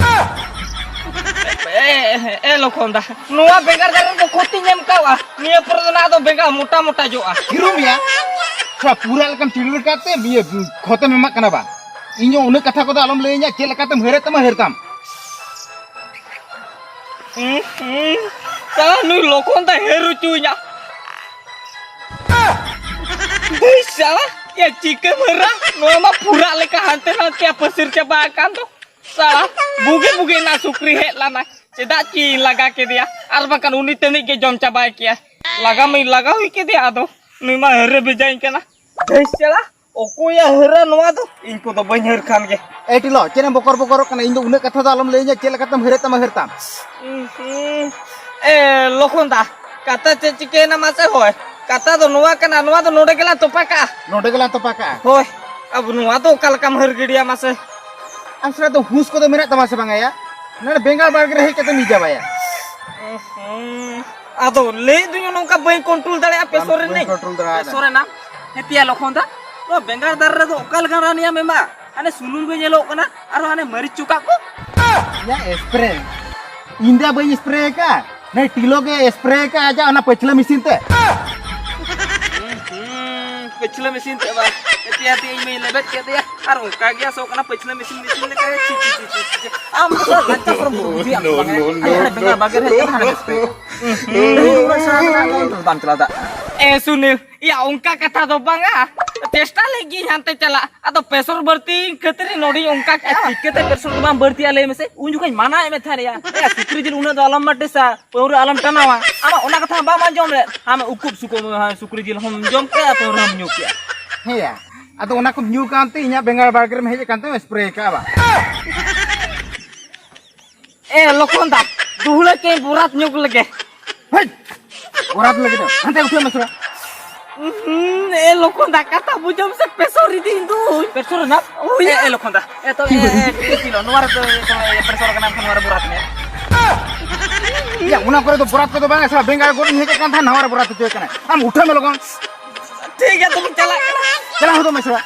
ᱮ, ᱮ, ᱮ, ᱞᱚᱠᱷᱚᱱ ᱫᱟ, ᱱᱚᱣᱟ ᱵᱮᱸᱜᱟᱲ ᱫᱟᱨᱮ ᱨᱮᱫᱚ ᱠᱷᱚᱛᱤᱧ ᱮᱢ ᱠᱟᱣᱟ, ᱱᱤᱭᱟᱹ ᱯᱚᱨᱮ ᱫᱚ ᱱᱟᱜ ᱟᱫᱚ ᱵᱮᱸᱜᱟᱲ ᱢᱚᱴᱟ ᱢᱚᱴᱟ ᱡᱚᱜᱼᱟ᱾ ᱦᱤᱨᱩᱢ ᱭᱟ᱾ ᱯᱩᱨᱟᱹ ᱞᱮᱠᱟᱢ ᱪᱤᱲᱤᱨ ᱠᱟᱛᱮ ᱤᱭᱟᱹ ᱠᱷᱚᱛᱮᱢ ᱮᱢᱟᱜ ᱠᱟᱱᱟ ᱵᱟᱝ? ᱤᱧ ᱦᱚᱸ ᱩᱱᱟᱹᱜ ᱠᱟᱛᱷᱟ ᱠᱚᱫᱚ ᱟᱞᱚᱢ ᱞᱟᱹᱭᱟᱹᱧᱟ, ᱪᱮᱫ ᱞᱮᱠᱟᱛᱮᱢ ᱦᱟᱹᱨᱮᱫ ᱛᱟᱢᱟ ᱦᱟᱹᱨ ᱛᱟᱢ᱾ ᱦᱩᱸ, ᱦᱩᱸ᱾ ᱥᱟᱞᱟ ᱱᱩᱭ ᱞᱚᱠᱷᱚᱱ ᱫᱟ ᱦᱟᱹᱨ ᱦᱚᱪᱚᱭᱟ᱾ ᱵᱷᱟᱹᱭ ᱥᱟᱞᱟ, ᱭᱟ ᱪᱤᱠᱟᱹᱢ ᱦᱟᱹᱨᱟ? ᱱᱚᱣᱟ ᱢᱟ ᱯᱩᱨᱟᱹ ᱞᱮᱠᱟ ᱦᱟᱱᱛᱮ ᱱᱟᱛᱮ ᱯᱟᱹᱥᱤᱨ ᱪᱟᱵᱟ ᱟᱠᱟᱱ ᱫᱚ᱾ ᱥᱟᱞᱟ, ᱵᱩᱜᱤ ᱵᱩᱜᱤ ᱱᱟ ᱥᱩᱠᱨᱤ ᱦᱮᱡ ᱞᱟᱱᱟ᱾ ᱪᱮᱫᱟᱜ ᱪᱤᱧ ᱞᱟᱜᱟ ᱠᱮᱫᱮᱭᱟ? ᱟᱨ ᱵᱟᱝᱠᱷᱟᱱ ᱩᱱᱤ ᱛᱟᱹᱱᱤᱡ ᱜᱮ ᱡᱚᱢ ᱪᱟᱵᱟᱭ ᱠᱮᱭᱟ᱾ ᱞᱟᱜᱟ ᱢᱟᱧ ᱞᱟᱜᱟ ᱦᱩᱭ ᱠᱮᱫᱮᱭᱟ, ᱟᱫᱚ ᱱᱩᱭ ᱢᱟ ᱦᱟᱹᱨᱮ ᱵᱷᱮᱡᱟᱧ ᱠᱟᱱᱟ᱾ ᱵᱷᱮᱥ ᱪᱮᱲᱟ, ᱚᱠᱚᱭᱟᱜ ᱦᱟᱹᱨᱟ ᱱᱚᱣᱟ ᱫᱚ? ᱤᱧ ᱠᱚᱫᱚ ᱵᱟᱹᱧ ᱦᱟᱹᱨ ᱠᱷᱟᱱ ᱜᱮ᱾ ᱮ ᱴᱤᱞᱚ, ᱪᱮᱫ ᱮᱢ ᱵᱚᱠᱚᱨ ᱵᱚᱠᱚᱨᱚᱜ ᱠᱟᱱᱟ? ᱤᱧ ᱫᱚ ᱩᱱᱟᱹᱜ ᱠᱟᱛᱷᱟ ᱫᱚ ᱟᱞᱚᱢ ᱞᱟᱹᱭᱟᱹᱧᱟ, ᱪᱮᱫ ᱞᱮᱠᱟᱛᱮᱢ ᱦᱟᱹᱨᱮᱫ ᱛᱟᱢᱟ ᱦᱟᱹᱨ ᱛᱟᱢ᱾ ᱩᱸ, ᱦᱩᱸ᱾ ᱮ, ᱞᱚᱠᱷᱚᱱ ᱫᱟ, ᱠᱟᱛᱷᱟ ᱪᱮᱫ ᱪᱤᱠᱟᱹᱭᱮᱱᱟ ᱢᱟᱥᱮ? ᱦᱳᱭ, ᱠᱟᱛᱷᱟ ᱫᱚ ᱱᱚᱣᱟ ᱠᱟᱱᱟ, ᱱᱚᱣᱟ ᱫᱚ ᱱᱚᱰᱮ ᱜᱮᱞᱟᱝ ᱛᱚᱯᱟ ᱠᱟᱜᱼᱟ᱾ ᱱᱚᱰᱮ ᱜᱮᱞᱟᱝ ᱛᱚᱯᱟ ᱠᱟᱜᱼᱟ᱾ ᱦᱳᱭ, ᱟᱵᱚ ᱱᱚᱣᱟ ᱫᱚ ᱚᱠᱟ ᱞᱮᱠᱟᱢ ᱦᱟᱹᱨ ᱜᱤᱰᱤᱭᱟ ᱢᱟᱥᱮ? ᱟᱢ ᱥᱟᱞᱟ ᱫᱚ ᱦᱩᱥ ᱠᱚᱫᱚ ᱢᱮᱱᱟᱜ ᱛᱟᱢᱟ ᱥᱮ ᱵᱟᱝ ᱭᱟ? ᱱᱚᱰᱮ ᱵᱮᱸᱜᱟᱲ ᱵᱟᱲᱜᱮ ᱨᱮ ᱦᱮᱡ ᱠᱟᱛᱮᱢ ᱤᱡᱟ ᱵᱟᱭᱟ᱾ ᱩᱸ, ᱦᱩᱸ᱾ ᱟᱫᱚ ᱞᱟᱹᱭ ᱫᱩᱧ ᱱᱚᱝᱠᱟ ᱵᱟᱹᱧ ᱠᱚᱱᱴᱨᱳᱞ ᱫᱟᱲᱮᱭᱟᱜᱼᱟ, ᱯᱮᱥᱚᱨ ᱵᱟᱹᱧ ᱨᱤᱱᱤᱡ᱾ ᱠᱚᱱᱴᱨᱳᱞ ᱫᱟᱲᱮᱭᱟᱜᱼᱟ᱾ ᱯᱮᱥᱚᱨ ᱨᱮᱱᱟᱜ ᱦᱮᱛᱤᱭᱟ ᱞᱚᱠᱷᱚᱱ ᱫᱟ, ᱱᱚᱣᱟ ᱵᱮᱸᱜᱟᱲ ᱫᱟᱨᱮ ᱨᱮᱫᱚ ᱚᱠᱟ ᱞᱮᱠᱟᱱ ᱨᱟᱱ ᱭᱟᱢ ᱮᱢᱟ? ᱦᱟᱱᱮ ᱥᱩᱱᱩᱢ ᱜᱮ ᱧᱮᱞᱚᱜ ᱠᱟᱱᱟ, ᱟᱨᱦᱚᱸ ᱦᱟᱱᱮ ᱢᱟᱹᱨᱤᱪ ᱪᱚᱠᱟᱜ ᱠᱚ᱾ ᱭᱟ ᱥᱯᱨᱮ᱾ ᱤᱧ ᱫᱚ ᱵᱟᱹᱧ ᱥᱯᱨᱮ ᱟᱠᱟᱫ᱾ ᱱᱩᱭ ᱴᱤᱞᱚ ᱜᱮ ᱥᱯᱨᱮ ᱟᱠᱟᱫ ᱟᱡᱟᱜ ᱚᱱᱟ ᱯᱟᱹᱪᱷᱞᱟᱹ ᱢᱮᱥᱤᱱ ᱛᱮ᱾ ᱦᱩᱸ, ᱯᱟᱹᱪᱷᱞᱟᱹ ᱢᱮᱥᱤᱱ ᱛᱮ ᱵᱟᱝ᱾ ᱦᱮᱛᱤᱭᱟ ᱦᱮᱛᱤᱭᱟ ᱤᱧ ᱢᱟᱧ ᱞᱮᱵᱮᱫ ᱠᱮᱫ ᱛᱟᱭᱟ᱾ ᱟᱨ ᱚᱱᱠᱟ ᱜᱮ ᱥᱚ ᱠᱟᱱᱟ ᱯᱟᱹᱪᱷᱞᱟᱹ ᱢᱮᱥᱤᱱ, ᱢᱮᱥᱤᱱ ᱞᱮᱠᱟ ᱜᱮ᱾ ᱪᱤ, ᱪᱤ, ᱪᱤ, ᱪᱤ, ᱪᱤ᱾ ᱟᱢ ᱫᱚ ᱞᱟᱡᱟ ᱥᱚᱨᱚᱢ ᱵᱩᱡᱷᱟᱹᱣ ᱟᱢ ᱥᱮ ᱵᱟᱝ? ᱟᱞᱮ ᱦᱟᱱᱮ ᱵᱮᱸᱜᱟᱲ ᱵᱟᱜᱮ ᱨᱮ ᱦᱮᱡ ᱠᱟᱱᱟ, ᱦᱟᱱᱮ ᱥᱯᱨᱮ᱾ ᱦᱩᱸ, ᱩᱱᱟᱹᱜ ᱥᱮᱬᱟ ᱢᱮᱱᱟᱜ ᱫᱚ ᱵᱟᱢ ᱪᱟᱞᱟᱣ ᱫᱟᱲᱮᱭᱟᱜᱼᱟ᱾ ᱮ ᱥᱩᱱᱤᱞ, ᱭᱟ, ᱚᱱᱠᱟ ᱠᱟᱛᱷᱟ ᱫᱚ ᱵᱟᱝᱟ᱾ ᱪᱮᱥᱴᱟ ᱞᱮᱫ ᱜᱤᱭᱟᱹᱧ ᱦᱟᱱᱛᱮ ᱪᱟᱞᱟᱜ, ᱟᱫᱚ ᱯᱮᱥᱚᱨ ᱵᱟᱹᱲᱛᱤ ᱠᱷᱟᱹᱛᱤᱨ ᱱᱚᱰᱮᱧ ᱚᱱᱠᱟ ᱠᱮᱜᱼᱟ᱾ ᱪᱤᱠᱟᱹᱛᱮ ᱯᱮᱥᱚᱨ ᱫᱚ ᱵᱟᱝ ᱵᱟᱹᱲᱛᱤᱜᱼᱟ, ᱞᱟᱹᱭ ᱢᱮᱥᱮ? ᱩᱱ ᱡᱚᱠᱷᱚᱱ ᱢᱟᱱᱟᱭᱮᱫ ᱢᱮ ᱛᱟᱦᱮᱸᱫ ᱭᱟ, ᱮ, ᱥᱩᱠᱨᱤ ᱡᱤᱞ ᱩᱱᱟᱹᱜ ᱫᱚ ᱟᱞᱚᱢ ᱢᱟᱹᱴᱤᱥᱟ, ᱯᱟᱹᱣᱨᱟᱹ ᱟᱞᱚᱢ ᱴᱟᱱᱟᱣᱟ᱾ ᱟᱢᱟᱜ ᱚᱱᱟ ᱠᱟᱛᱷᱟ ᱦᱚᱸ ᱵᱟᱢ ᱟᱸᱡᱚᱢ ᱞᱮᱫ᱾ ᱟᱢ ᱩᱠᱩᱵ ᱥᱩᱠᱩᱵ, ᱦᱮᱸ, ᱥᱩᱠᱨᱤ ᱡᱤᱞ ᱦᱚᱸᱢ ᱡᱚᱢ ᱠᱮᱜᱼᱟ, ᱯᱟᱹᱣᱨᱟᱹ ᱦᱚᱸᱢ ᱧᱩ ᱠᱮᱜᱼᱟ᱾ ᱦᱮᱸᱭᱟ, ᱟᱫᱚ ᱚᱱᱟ ᱠᱚᱢ ᱧᱩ ᱠᱟᱱᱛᱮ ᱤᱧᱟᱹᱜ ᱵᱮᱸᱜᱟᱲ ᱵᱟᱲᱜᱮ ᱨᱮᱢ ᱦᱮᱡ ᱟᱠᱟᱱ ᱛᱮᱢ ᱥᱯᱨᱮ ᱟᱠᱟᱜᱼᱟ ᱵᱟᱝ? ᱮ ᱞᱚᱠᱷᱚᱱ ᱫᱟ, ᱫᱩᱦᱲᱟᱹ ᱠᱮ ᱵᱚᱨᱟᱛ ᱧᱩᱠ ᱞᱮᱜᱮ᱾ ᱦᱮᱡ! ᱵᱚᱨᱟᱛ ᱞᱟᱹᱜᱤᱫ ᱫᱚ ᱦᱟᱱᱛᱮ ᱩᱴᱷᱟᱹᱣ ᱢᱮ ᱥᱮ᱾ ᱩᱸᱦᱩᱸ, ᱮ ᱞᱚᱠᱷᱚᱱ ᱫᱟ, ᱠᱟᱛᱷᱟ ᱵᱩᱡᱷᱟᱹᱣ ᱢᱮᱥᱮ, ᱯᱮᱥᱚᱨ ᱤᱫᱤᱧ ᱫᱩᱧ᱾ ᱯᱮᱥᱚᱨ ᱨᱮᱱᱟᱜ? ᱳᱭ᱾ ᱮ, ᱮ ᱞᱚᱠᱷᱚᱱ ᱫᱟ, ᱮ ᱛᱚ, ᱮ, ᱮ, ᱮ, ᱠᱤᱞᱳ, ᱱᱚᱣᱟ ᱨᱮ ᱛᱚ, ᱮ, ᱛᱚ, ᱮ, ᱯᱮᱥᱚᱨ ᱠᱟᱱᱟ, ᱮᱱᱠᱷᱟᱱ ᱱᱚᱣᱟ ᱨᱮ ᱵᱚᱨᱟᱛ ᱢᱮ᱾ ᱭᱟ, ᱚᱱᱟ ᱠᱚᱨᱮ ᱫᱚ ᱵᱚᱨᱟᱛ ᱠᱚᱫᱚ ᱵᱟᱝ, ᱥᱟᱞᱟ ᱵᱮᱸᱜᱟᱲ ᱜᱚᱫ ᱤᱧ ᱦᱮᱡ ᱟᱠᱟᱱ ᱛᱟᱦᱮᱸᱫ, ᱱᱟᱣᱟ ᱨᱮ ᱵᱚᱨᱟᱛ ᱦᱚᱪᱚᱭ ᱠᱟᱱᱟ᱾ ᱟᱢ ᱩᱴᱷᱟᱹᱣ ᱢᱮ ᱞᱚᱜᱚᱱ᱾ ᱴᱷᱤᱠ ᱜᱮᱭᱟ, ᱛᱚᱵᱮᱧ ᱪᱟᱞᱟᱜ ᱠᱟᱱᱟ᱾ ᱪᱟᱞᱟᱣ ᱦᱚᱫᱚᱜ ᱢᱮ ᱥᱟᱞᱟ᱾